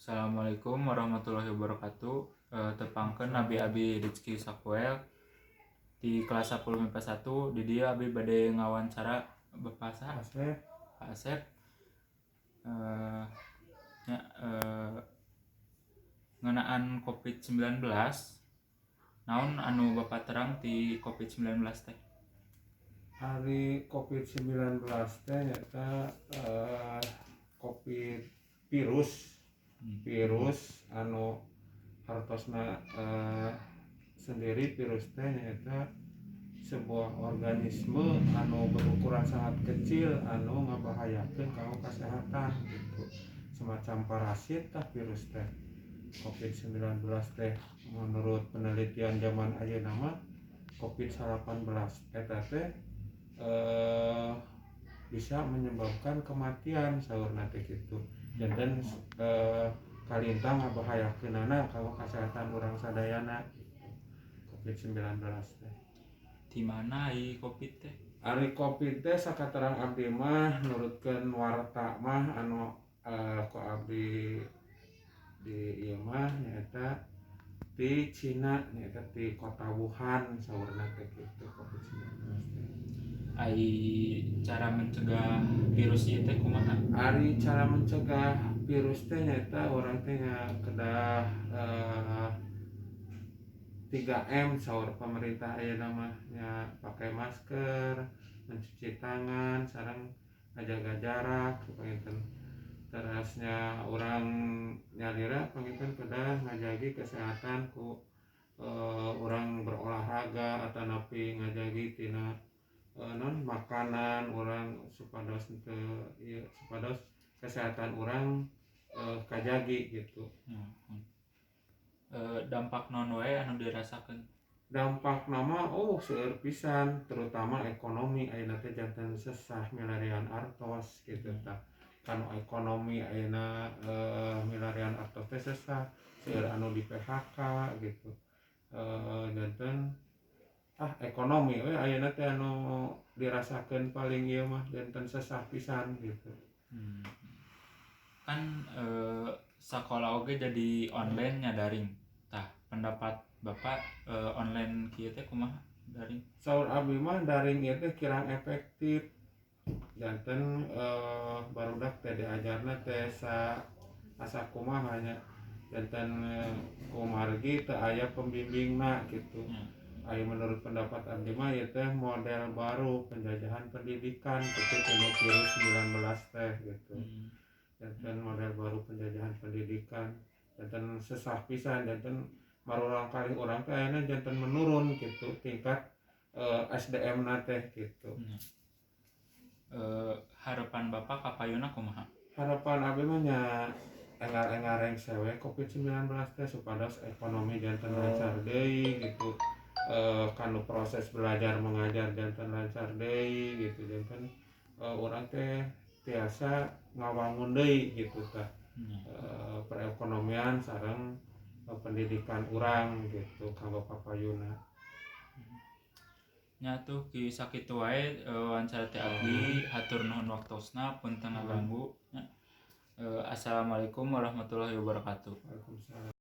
Assalamualaikum warahmatullahi wabarakatuh. Tepangkeun Abi, Abi Rizky Sakuel di kelas 10 MIPA 1. Di dieu abi bade ngawancara Bapak saha? Asep. Pak Asep. Nya, ngeunaan Covid-19, naon anu Bapak terang ti Covid-19 teh? Ari COVID-19 teh nyaeta COVID virus. Virus anu hartosna sendiri virus teh nyaeta sebuah organisme anu berukuran sangat kecil anu ngabahayakeun kanggo kesehatan gitu, semacam parasit tah virus teh. COVID-19 teh menurut penelitian zaman ayeuna mah COVID-19 eta teh bisa menyebabkan kematian saurna teh kitu. Janten kalintang ngabahayakeunana kanggo kesehatan urang sadayana gitu COVID-19 teh. Di mana ai Covid teh? Ari Covid teh sakaterang abdi mah, nurutkeun warta mah anu ku abdi di ieu mah nyaeta ti Cina, nyaeta ti kota Wuhan saurna teh kitu COVID-19 teh. Ai cara mencegah virus ieu teh kumaha? Ari cara mencegah virus teh nyaeta urang teh nya kedah 3M saur pemerintah ayeuna mah nya, pakai masker, mencuci tangan, sareng ngajaga jarak panginten. Terasnya urang nyalira panginten kedah ngajagi kesehatan ku urang berolahraga atanapi ngajagi tina non makanan urang supados teu ieu, supados kesehatan urang kajagi gitu. Dampak naon wae anu dirasakeun? Dampakna mah, oh, seueur pisan, terutama ekonomi ayeuna teh janten sesah milarian artos gitu tah. Kanu ekonomi ayeuna milarian artos teh sesah, seueur anu di PHK gitu. Janten ekonomi we ayeuna teh anu dirasakeun paling ieu mah, janten sesah pisan gitu. Kan sakola oge jadi online nya, daring. Tah, pendapat Bapak online kieu teh kumaha, daring? Saur abdi mah daring ieu teh kirang efektif. Janten barudak teh diajarna teh asa kumaha nya, janten kumargi teu aya pembimbingna gitu. Ari menurut pendapat abdi mah ieu teh model baru penjajahan pendidikan gitu tina virus 19 teh gitu. Janten model baru penjajahan pendidikan, janten sesah pisan, janten murangkalih urang teh ayeuna janten menurun gitu tingkat SDM na teh gitu. Harapan Bapak ka payuna kumaha? Harapan abdi mah nya enggal-enggal rengse we Covid-19 teh supados ekonomi janten lancar deui gitu. Kanu proses belajar mengajar janten lancar deui gitu, janten urang teh tiasa ngawangun deui gitu tah. Perekonomian sareng pendidikan urang gitu kanggo kapayuna. Nya tuh ki sakitu wae wawancara ti abdi, hatur nuhun waktosna, punten ngaganggu nya. Assalamualaikum warahmatullahi wabarakatuh. Waalaikumsalam.